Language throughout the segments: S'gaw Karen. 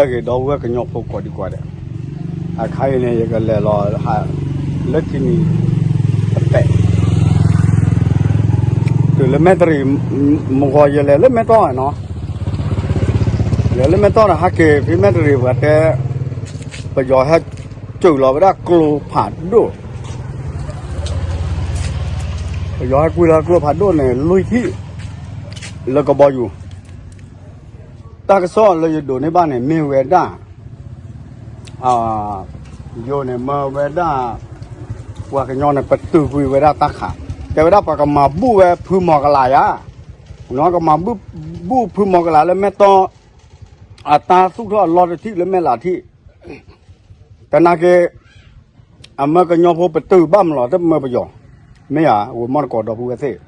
ဂ့ၤဒီပုၢ်ဝဲၢ်ကညီဖိကိးဒံကိးဂၤဒဲး, အခါအံၤန့ၣ် ယကလဲၤလီၤဟးလၢခံနံၤတပဲာ်, တုၤလၢမဲၣ်တရံး, မုၢ်ဂီၤယလဲၤလၢမဲၣ်တီၢ်နီၤ, လဲၤလၢမဲၣ်တီၢ်ဒီးဟဲက့ၤဖဲမဲၣ်တရံး ပှၤတဲ ပယီၤဟဲစိာ်လီၤဝဲဒၣ်ကျိဖးဒိၣ်, ပယီၤဟဲကွံာ်လီၤကျိဖးဒိၣ်န့ၣ် လွံၢ်ထံၣ် လၢကဘီယူၤ တၢ်ကစီၣ်လၢယဒိးန့ၢ်ဘၣ်န့ၣ် မ့ၢ်ဝဲဒၣ် ယိၤန့ၣ်မၢဝဲဒၣ် ပှၤကညီန့ၣ် ပတုာ်ကွံာ်ဝဲဒၣ်တၢ်ခး, တဲဝဲဒၣ်ပှၤကမၤဘူၣ်ဝဲဖုမီၤကလးယါ, ကမၤဘူၣ်ဖုမီၤကလးလၢမဲၣ်တီၢ်, အတၢ်သူၣ်ထီၣ်အလီၢ်တထံၣ်လၢမဲၣ်လးထံၣ်, တနာ်က့ အမၢကညီဖိပတုာ်ဘၣ်မးလီၤ တမၢပယီၤ, မ့ၢ်ဧါ, ဝဲမီၢ်တကိးဒီပုၢ်ဝဲၢ်သ့ၣ်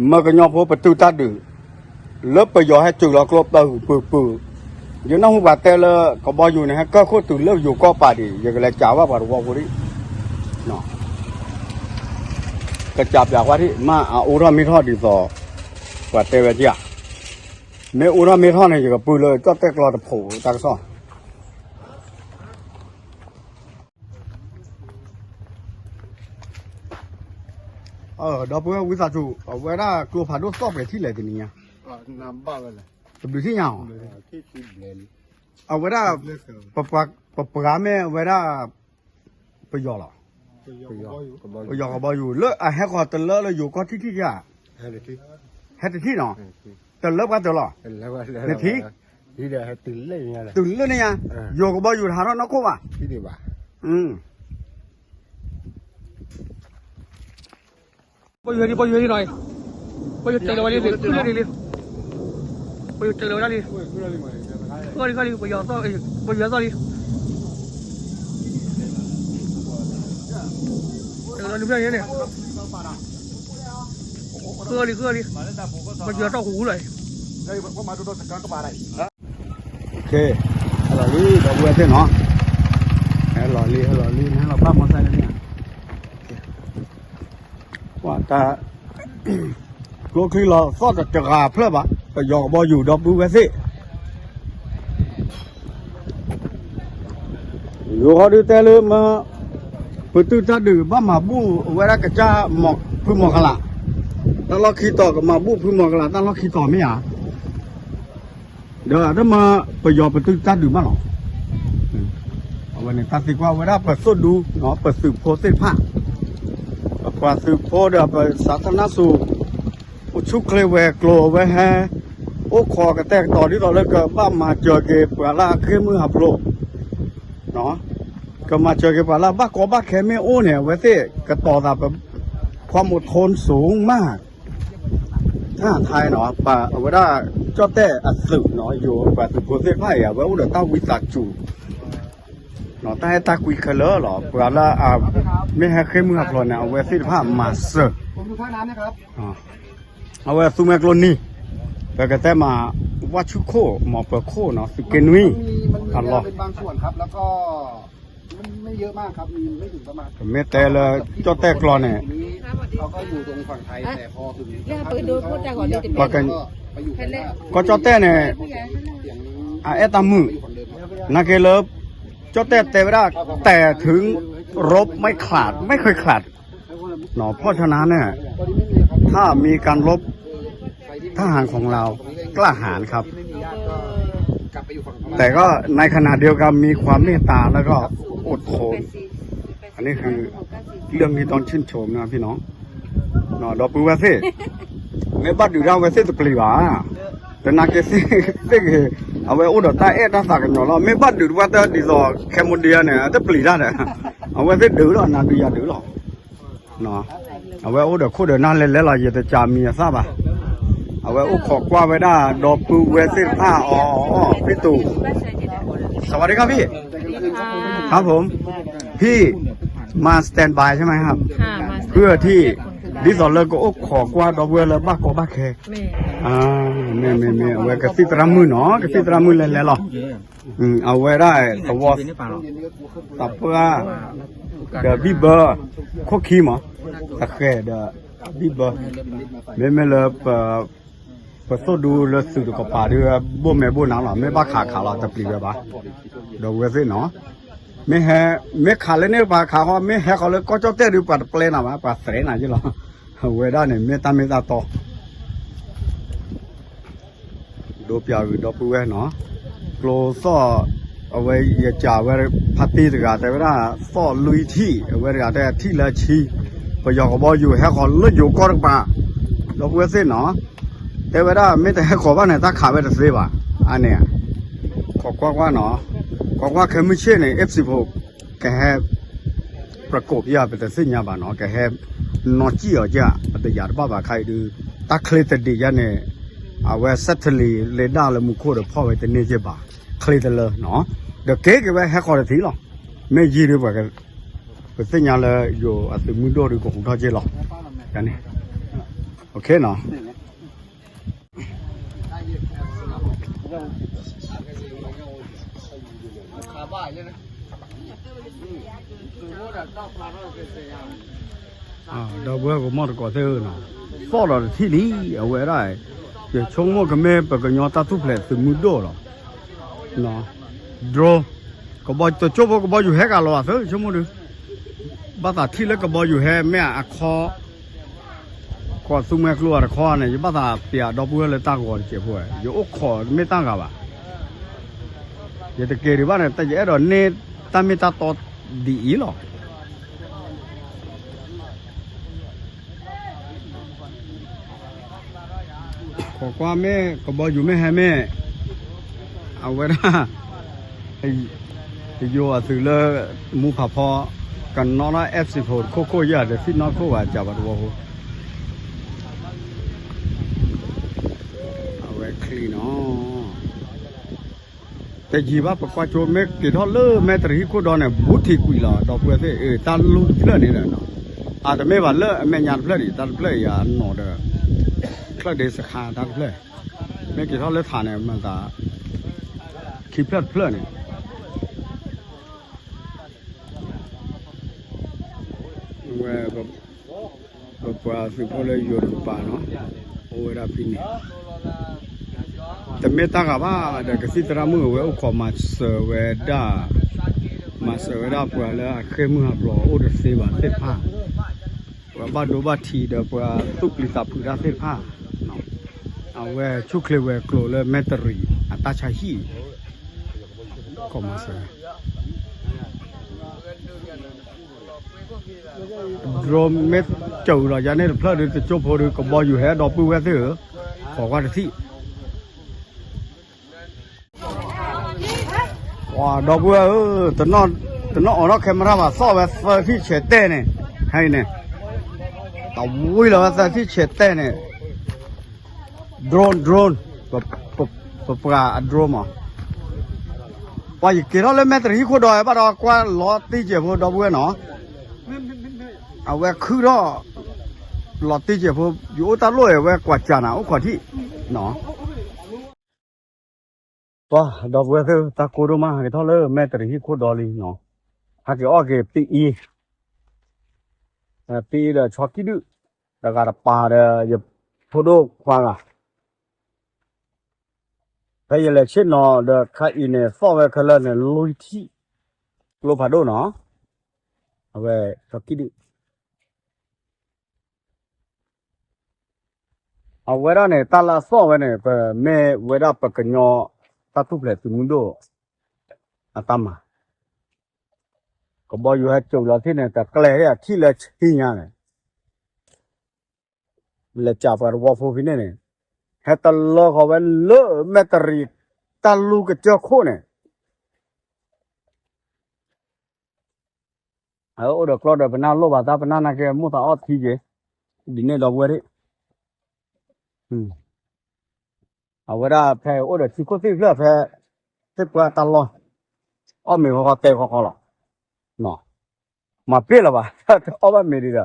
မၢကညီဖိပတုာ်တၢ်ဒုး, လၢပယီၤဟဲစိာ်လီၤကျိပၢ်ဂုၢ်ပၢ်ပူၤ, ယနၢ်ဟူပှၤတဲလၢကဘီယူၤန့ၣ် ဟဲကၢၢ်ခိၣ်တုၤလၢယိၤကီၢ်ပၤဒံး, ယကလဲၤကးဘၣ်ပှၤတဝီဖိဒံး, ကးပၠးကွၢ်ထံၣ် မ့ၢ်အအိၣ်ထီၣ်မ့ၢ်ထီၣ်ဒ်သိး ပှၤတဲဝဲဧါ, မ့ၢ်အိၣ်ထီၣ်မ့ၢ်ထီၣ်န့ၣ် ယကပုၢ်လၢကၠီၣ်တဲၣ်ကျီတဖိးတၢ်ကစီၣ် ဒီပုၢ်ဝဲၢ်ဝံသးစူၤ အဝဲဒၣ်ကျိဖးဒိၣ်သီၣ်ပှဲၤထံၣ်လဲၣ်တနံၤညါ, တဘျုးထံၣ်ညါအီၤ, အဝဲဒၣ် ပပှၤမ့ၢ်အဝဲဒၣ် ပယီၤလီၤ, ပယီၤကဘီယူၤ လၢအဟဲဃီၤတလၢလၢယိၤကီၢ်ထံၣ်ထံၣ်ဧါ, ဟဲတထံၣ်နီၤ, တလၢပှၤတၢၢ်လီၤ, နထံၣ်, တုၤလၢန့ၣ်ညါ, ယိၤကဘီယူၤတဟးထီၣ်နီၢ်ခိၣ်ဘၣ်, ပယီၤလံ ပယီၤလံနီၤ, ပယီၤတဲလီၤဝဲလံ ခုလၢာ်န့ၣ်လံ, ပယီၤတဲလီၤဝဲဒၣ်လံ, ဃၢလံ ဃၢလံ ပယီၤသီၣ်လံ, တဲလီၤလံဖျၢၣ်န့ၣ်, ဃၢလံ ဃၢလံ, ပယီၤတီၢ်ဟူးလီၤ, ဟဲလီၤလံ ဒီပုၢ်ဝဲၢ်သ့ၣ်နီၤ, ဟဲလီၤလံ ဟဲလီၤလံ နဟဲလီၤဘၣ်မီၢ်စဲန့ၣ်, ပှၤတၢ် ကျိချံလီၤသီၣ်တတဂၤဖျၢၣ်ဘၣ် ပယီၤကဘီယူၤဒီပုၢ်ဝဲၢ်သ့ၣ်, ယိၤဃီဒုးတဲလၢမၢ ပတုာ်တၢ်ဒုးဘၣ်မၤဘူၣ်အဝဲဒၣ်ကစၢ်ဖုမီၤကလး, တၢ်လီၢ်ခံတီၤကမၤဘူၣ်ဖုမီၤကလး တၢ်လီၢ်ခံတီၤမ့ၢ်ဧါ, ဒီးတမၢပယီၤပတုာ်တၢ်ဒုးမးလီၤ, အဝဲန့ၣ်တၢ်သံကွၢ်ဝဲဒၣ်ပသိၣ်ဒူ ပသုးဖိသ့ၣ်တဖၣ်, ပပှၤသုးဖိဒီးပစးထနၢ်စူၤ အိၣ်ဆူၣ်ချ့ဝဲၤကျိၤဝဲဟဲ အိၣ်ခိးကတဲာ်ကတီၤဒ်သိးလၢကဘၣ်မၤစၢၤက့ၤပှၤလၢအဃ့ၢ်မုၢ်ဟးဖျိး ကမၤစၢၤက့ၤပှၤလၢအဘၣ်ကီဘၣ်ခဲမ့ၢ်အိၣ်န့ၣ် အဝဲသ့ၣ်ကတီၤသးပ ဖီမိထိၣ်စိမး ထၣ်ထါနီၤ ပှၤအဝဲဒၣ်ကၠီၣ်တဲၣ်အသုးနီၤ ယိၤပှၤသုးဖိသ့ၣ်တဖၣ်အံၤ အဝဲအိၣ်ဒီးတၢ်ဝံသးစူၤ တၢ်အဲၣ်တၢ်ကွံခဲလၢာ်လီၤ. ပှၤလၢအမ့ၢ်ဟဲဃ့ၢ်မုၢ်ဟးဖျိးန့ၣ် အဝဲသ့ၣ်တဖၣ်မၤစၢၤ အဝဲသူမွဲကျိနံၤ ပကတဲမး ဝၣ်ဆူၣ်ခိၣ် မီၤပၢၤခိၣ်နီၤ သုးက့နွံ အလီၢ် ပမ့ၢ်တဲလၢ ကၠီၣ်တဲၣ်ကျိန့ၣ် ကီၢ်ကၠီၣ်တဲၣ်န့ၣ် အအဲၣ်တၢ်မုာ် နာ်က့လၢ ကၠီၣ်တဲၣ်တဲဝဲဒၣ် แต่ถึงรบไม่ขาด ไม่เคยขาด เพราะฉะนั้นเนี่ย ถ้ามีการรบ ทหารของเรากล้าหาญครับ แต่ก็ในขณะเดียวกันมีความเมตตาแล้วก็อดทน อันนี้คือเรื่องที่ต้องชื่นชมนะพี่น้อง ဒီပုၢ်ဝဲၢ်သ့ၣ် မ့ၢ်ဘၣ်ဒုးဒၣ်ဝဲသ့ၣ်တပျံၤဘၣ် တနာ်က့သ့ၣ်ဂ့ၤ အဝဲအိၣ်ဒီးတၢ်အဲၣ်တၢ်သးကညီၤလီၤ မ့ၢ်ဘၣ်ဒုးတဝဲတၢ်ဒ်သိး Cambodia န့ၣ် တပျံၤတၢ်ဒီး အဝဲသ့ၣ်ဒုးလီၤ နၤဒုးယၤဒုးလီၤ အဝဲအိၣ်ဒီးခိၣ်ဒီးနၢ်လဲၤလဲၤလီၤ ယတကးမံၤအသၣ်ဘၣ် အဝဲအိၣ်ခိးကွၢ်ဝဲဒၣ် ဒီပုၢ်ဝဲၢ်သ့ၣ်တဖၣ်အီၤ พี่ตู่ สวัสดีครับพี่ ครับผม พี่มา standby ใช่ไหมครับ เพื่อที่ ဒ်သိးလၢကအိၣ်ခိးကွၢ်ဒီပုၢ်ဝဲၢ်လၢဘၣ်ကီဘၣ်ခဲ မ့ၢ်မ့ၢ်မ့ၢ် အဝဲကသံၣ်သရၣ်မုၣ်နီၤ ကသံၣ်သရၣ်မုၣ်လဲၤလဲၤလီၤ အဝဲဒၣ်သဝီ တၢ်ပှၢ် ဒီးဘံၣ်ဘၢ ခိၣ်ခံမး တဃဲၤဒီးဘံၣ်ဘၢ မ့မ့ၢ်လၢပ ပသိၣ်ဒူလၢသုးတကပၤဒုး ဘိၣ်မဲာ်ဘိၣ်နါလီၤ, မ့ၢ်ဘၣ်ခးခးလီၤ တပျံၤဝဲဘၣ်, ဒီပုၢ်ဝဲၢ်သ့ၣ်နီၤ, မ့ၢ်ဟဲ, မ့ၢ်ခးလၢန့ၣ်တပၤခးဃီ, မ့ၢ်ဟဲဃီလၢကီၢ်ကၠီၣ်တဲၣ်ဒုး ပှၤတပျဲနၤဘၣ်, ပှၤသဲနၤယ့ၣ်လီၤ, အဝဲဒၣ်န့ၣ် မ့ၢ်တၢ်မ့ၢ်တၢ်တီ ဒိပျးဂုာ်ဒီပုၢ်ဝဲၢ်နီၤ, ကျိသီၣ်, အဝဲယကးဝဲဖါတံၢ်တဂၤ တဲဝဲဒၣ် သီၣ်လွံၢ်ထံၣ်, အဝဲတဂၤတဲထံၣ်လၢဆံ, ပယီၤကဘီယူၤဟဲဃီလၢယိၤကီၢ်တကပၤ, ဒီပုၢ်ဝဲၢ်သ့ၣ်နီၤ, တဲဝဲဒၣ်မ့ၢ်တဟဲဃီဘၣ်န့ၣ် တၢ်ခးဝဲတသ့ဘၣ်, အါန့ၣ်, ခိးကွၢ်ကွၢ်နီၤ, ခိးကွၢ်ခဲမုၢ်ဆ့ၣ်န့ၣ် F sixteen ကဟဲ ပြကိးဖဲ ပတသ့ၣ်ညါဘၣ်နီၤ, ကဟဲနီၢ်စံၣ်အီၤကၢ် ပတယာ်တဘၣ်ဘၣ်ခါအံၤဒုး, တၢ်ချ့တဒံးယါန့ၣ်, အဝဲ satellite radar လၢမူခိၣ်ဒီးဖီၣ်ဝဲတန့ၢ်က့ဘၣ်, ချ့တလၢနီၤ, ဒီးက့ၤက့ၤဝဲဟဲဃီတထံၣ်လီၤ, မ့ၢ်ယံၤဒုးပှၤ, ပသ့ၣ်ညါလၢယိၤအသုးမုၢ်ဒိၣ်ဒုးကဟူးထီၣ်က့လီၤ, န့ၣ်, ဒီပုၢ်ဝဲၢ်ကမီၣ်တကိးသ့ၣ်ဧၢနီၤ, သီၣ်ဒီးတထံၣ်လံ, အဝဲဒၣ်, ယဆိကမိၣ်ကမ့ၢ်ပကညီတၢ်ထူၣ်ဖျဲးသုးမုၢ်ဒိၣ်လီၤ, drone, ကဘီတကၠိဖိကဘီယူၤဟဲကလီၤအသၢဆိကမိၣ်ဒုး, ဘၣ်သးထံၣ်လၢကဘီယူၤဟဲမ့ၢ်အခီ ကွၢ်သူမှဲကျိအတခီန့ၣ် ယဘၣ်သးပျးဒီပုၢ်ဝဲၢ်လၢတၢ်ဂီၤတစဲးဖိဝဲ, ယအိၣ်ခိးမ့ၢ်တၢ်ဂၤဘၣ်, ယတက့ၤဒံးဘၣ်န့ၣ် ယအဲၣ်ဒိးန့ၢ်တၢ်မ့ၢ်တၢ်တီဒ်အံၤလီၤ. ခိးကွၢ်မ့ၢ်ကဘီယူၤမ့ၢ်ဟဲမ့ၢ်, အဝဲဒၣ် ယိၤအသုးလၢမူဖးဖီ ကနီၣ်ထီၣ် F sixteen တခိၣ်ခိၣ်ယဲၢ် တသ့ၣ်နီၣ်ခိၣ်ဘၣ် ကးပှၤတဝီဖိ, အဝဲချံနီၤ, တယံာ်ဘၣ်ပကွၢ်ကၠိ မ့ၢ်က့ၤထီၣ်လၢမဲၣ်တရံးဟံၣ်ခိၣ်ဒီန့ၣ် ဘူးထံးကွံာ်လီၤ ဒီပုၢ်ဝဲၢ်သ့ၣ်, တၢ်လူၢ်တဖျၢၣ်န့ၣ်ဒီး, အတမ့ၢ်ဘၣ်လၢအမဲာ်ညါတဖျၢၣ်န့ၣ် တၢ်တဖျၢၣ်အံၤအနီၢ်ဒီး, ချၢၣ်ဒ့စခါတၢ်တဖျၢၣ်, မ့ၢ်က့ၤထီၣ်လၢထးန့ၣ် မၤသး ခံဖျၢၣ်တဖျၢၣ်န့ၣ် ဝဲ, ပပှၤသုးဖိလၢယိၤတကပၤနီၤ, အိၣ်ဝဲဒၣ်ဖဲန့ၣ်, တမ့ၢ်တၢ်ဂၤဘၣ်ဒီး ကသံၣ်သရၣ်မုၣ်အဝဲအိၣ်ခိးမၤစၢၤဝဲဒၣ်, မၤစၢၤဝဲဒၣ်ပှၤလၢအဃ့ၢ်မုၢ်ဟးဖျိးအိၣ်တသ့ဘၣ်သ့ၣ်တဖၣ်, ပှၤဘၣ်ဒိဘၣ်ထံးဒီးပှၤသူၣ်ပျံၤသးဖုးတၢ်သ့ၣ်တဖၣ်, အဝဲဆူၣ်ချ့ဝဲၤကျိၤလၢမဲၣ်တရံးအတၢ်ဆါဟံၣ်, ခိးမၤစၢၤ drone မ့ၢ်စၢၤလီၤယၤန့ၣ်တဖျၢၣ်ဒုး တကၠိဖိဒုး ကဘီယူၤဟဲဒီပုၢ်ဝဲၢ်သ့ၣ်ဧၢ, ခိးကွၢ်တထံၣ်, ပှၤဒီပုၢ်ဝဲၢ်ဧၢ, တနီၣ်အီၤထီၣ် camera ဘၣ် သီၣ်ဝဲသၢထံၣ်ဆဲးတဲာ်န့ၣ်, ဟဲအံၤန့ၣ်, တဝံၤလီၤဝဲသၢထံၣ်ဆဲးတဲာ်န့ၣ် drone drone, ပပှၤအ drone မး, ပှၤယက့ၤထီၣ်လၢမဲၣ်တရံးဟံၣ်ခိၣ်ဒီး ဘၣ်ဒီးကွၢ်လီၤတံၢ်စဲးဖိ ဒီပုၢ်ဝဲၢ်နီၤ, အဝဲခုၣ်ထီၣ် လီၤတံၢ်စဲးဖိ, ယအိၣ်တၢ်လိၣ်အံၤ အဝဲကွၢ်စၢ်နၤ အိၣ်ခိးထံၣ်, ပှၤဒီပုၢ်ဝဲၢ်သ့ၣ် တၢ်ကိၢ်ဒိၣ်မး ဟဲက့ၤထီၣ်လၢမဲၣ်တရံးဟံၣ်ခိၣ်ဒီလံနီၤ, ဟဲက့ၤအီၣ်က့ၤပအံၤ, ပအံၤဒီးဆီကံၣ်ဒုၣ်, တဂၤတပၤဒီး ယဖိဒိၣ်ခွါဂၤ ဖဲယလဲၤဆ့ၣ်နီၤဒီး ခါအံၤန့ၣ် သီၣ်ဝဲခဲလၢာ်န့ၣ် လွံၢ်ထံၣ်, ကျိဖးဒိၣ်နီၤ, အဝဲ ဆီကံၣ်ဒုၣ်, အဝဲဒၣ်န့ၣ် တၢ်လၢအသီၣ်ဝဲန့ၣ် ပမ့ၢ်ဝဲဒၣ်ပကညီ တၢ်ထူၣ်ဖျဲးသုးမုၢ်ဒိၣ် အတၢ်မၤ ကဘီယူၤဟဲစိာ်လီၤထံၣ်န့ၣ် တကျဲၤထံၣ်အထံၣ်လၢဆံညါန့ၣ်, လဲၤကးပှၤတဝီဖိဖဲန့ၣ်န့ၣ်, ဟဲတလၢဃီၤဝဲလၢမဲၣ်တရံး တၢ်လူၢ်ကစၢၢ်ခိၣ်န့ၣ်, အအိၣ်ဒီးကျီဒီးပနၢ်လိၣ်ဘၣ်တၢ်ပနၢ်နာ်က့ မိၢ်သးအီၣ်ထံက့ၤ, ဒ်န့ၣ်ဒီပုၢ်ဝဲၢ်, အဝဲဒၣ်ဖဲအိၣ်ဒီးထံခိၣ်သ့ၣ်တဖျၢၣ်ဖဲ သ့ၣ်ပှၢ်တၢ်လီၢ်, အီၣ်မ့ၤဃီဃီတဲဃီဃီလီၤ, မၤပ့ၢ်လီၤဘၣ်, အီၣ်ဘၣ်မ့ၤဒံးဒီး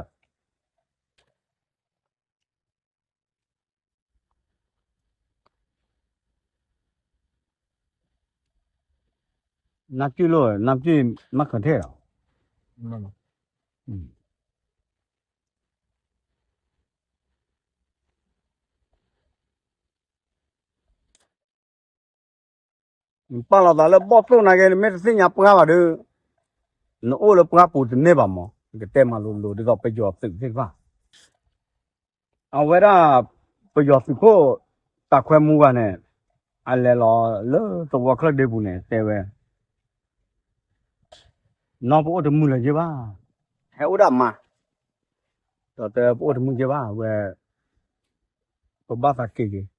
နၢ်ပျုၢ်လိၣ် နၢ်ပျုၢ်မၤကထဲလီၤ, နပာ်လီၤသးလၢဘီၣ်သိၣ်နာ်က့ နမ့ၢ်တသ့ၣ်ညါပှၢ်ဘၣ်ဒီး နအိၣ်လၢပှၢ်ပူၤတန့ၢ်ဘၣ်မး, နကတဲမၤလိၤလိၤဒ်သိးပယီၤသုးသ့ၣ်တဖၣ် အဝဲဒၣ် ပယီၤသုးခိၣ် တၢ်ခွဲမူဂၤန့ၣ် အလဲၤလီၤလၢသဝီချၢၣ်ဒ့ပူၤန့ၣ် တဲဝဲ နီၢ်ပအိၣ်တမုာ်လၢၤယ့ၢ်ဘၣ်, ဟဲအိၣ်ဒၣ်မါ, ဒီးတဲပအိၣ်တမုာ်ယ့ၢ်ဘၣ်ဝဲ, ပဘၣ်သးက့ၤက့ၤ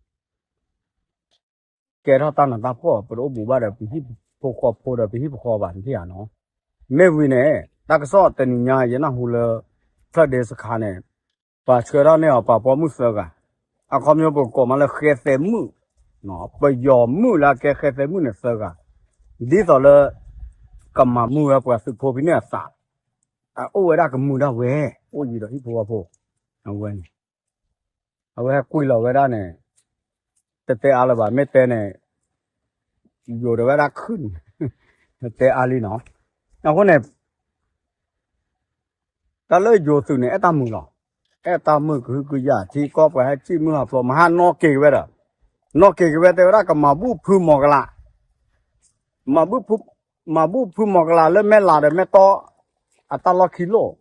ကဲထီၣ်တၢ်နးတၢ်ဖှီၣ် ပတအိၣ်ဘူးဘၣ်ဒီး ပဟံၣ်ဖိဃီဖိဒီးပဟံၣ်ဖိဃီဘၣ် နထံၣ်ဧါနီၤ, မ့ၢ်ဝံၤန့ၣ် တၢ်ကစီၣ်တနံၤညါယနၢ်ဟူလၢ ချၢၣ်ဒ့စခါန့ၣ် ပှၤဆှၢထီၣ်န့ၢ်အီၤ ပှၤပိာ်မုၣ်သၢဂၤ, အခီပညီပကကိးမးလၢဃဲသဲမုၣ်, ပယီၤမုၣ်လၢအကဲဃဲသဲမုၣ်န့ၣ်သၢဂၤ, ဒ်သိးလၢ ကမၤမုာ်ဝဲပှၤသုးဖိဖဲန့ၣ်အသး, အအိၣ်ဝဲဒၣ်ကမုာ်ဒၣ်ဝဲ, အိၣ်ယံၤဒီးဟံၣ်ဖိဃီဖိ, အဝဲန့ၣ် အဝဲဟဲကွံာ်လီၤဝဲဒၣ်န့ၣ်, တတဲအါလၢၤဘၣ် မ့ၢ်တဲန့ၣ်, ယိၤဒီးဝဲဒၣ်ခုၣ်န့ၣ်, တဲအါလံနီၤ, အဃိန့ၣ် တၢ်လၢယိၤသုးန့ၣ် အဲၣ်တၢ်မုာ်လီၤ, အဲၣ်တၢ်မုာ်ကဟုကယာ် ထံကီၢ်ပှၤဟဲစံၣ်မုၢ်ဟးဖျိး မဟါနီၢ်က့ၤက့ၤဝဲဒီး, နီၢ်က့ၤက့ၤဝဲတဲဝဲဒၣ်ကမၤဘူၣ်ဖုမီၤကလး, မၤဘူၣ်ဖုမီၤကလးလၢမဲၢ်လးဒီးမဲၢ်တီ အတၢ်လီၢ်ခံလိၣ်,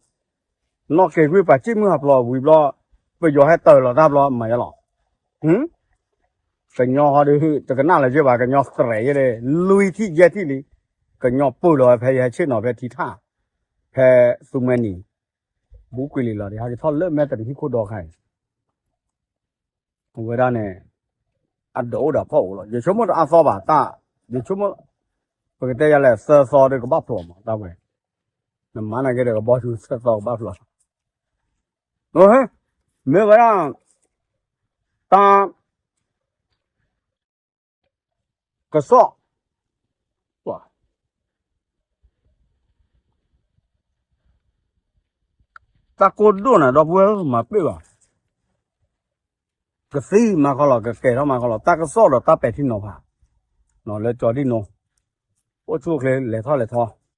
နီၢ်က့ၤကွံာ်ပှၤစံၣ်မုၢ်ဟးဖျိးဝံၤဘျီ, ပယီၤဟဲတၢၢ်လီၤတၢ်ဘျီမၤယါလီၤ, ကညီဟီဒီး တကနၣ်လၢၤယ့ၢ်ဘၣ် ကညီသရဲးယဲၢ်ဒီး လွံၢ်ထံၣ်ယဲၢ်ထံၣ်လံ, ကညီပၢၢ်လီၤဝဲဖဲယဟဲဆ့ၣ်နီၤဖဲထံထၣ်, ဖဲသူမှဲနံၤ, ဘူးကွံာ်လံလီၤ ဟဲက့ၤထီၣ်လၢမဲၢ်တရံးဟံၣ်ခိၣ်ဒီခါအံၤ အဝဲဒၣ်န့ၣ် အဒၢးအိၣ်ဒီးဖီၣ်အိၣ်လီၤ. ယဆိကမိၣ်တအါသီဘၣ်တၢ်, ယဆိကမိၣ် ပကတဲယၤလဲၣ် သၢသီဒီးကဘၣ်ဖျိးမး တၢ်ဝဲ, နမၤနာ်က့ဒီးကဘီယူၤသၢသီကဘၣ်ဖျိးလီၤ. မ့ၢ်ဝဲဒၣ် တၢ် ကစီၣ် တၢ်ကိၢ်ဒိၣ်န့ၣ် ဒီပုၢ်ဝဲၢ်မၤပ့ၢ်ဘၣ်, ကသံမၤခီလီၤ ကကဲထီၣ်မၤခီလီၤ တၢ်ကစီၣ်ဒီးတၢ်ပဲာ်ထံနီၤဖး, လၢကၠီဒံၣ်နိ, အိၣ်ဆူၣ်အိၣ်ချ့လဲၤထီၣ်လဲၤထ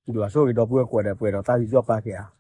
ီ, ဒုးအဆိၣ်ဂ့ၤဒီပုၢ်ဝဲၢ်ကိးဂၤဒဲး ပှဲၤဒီးတၢ်ယူးယီၣ်ပာ်ကဲဧါ.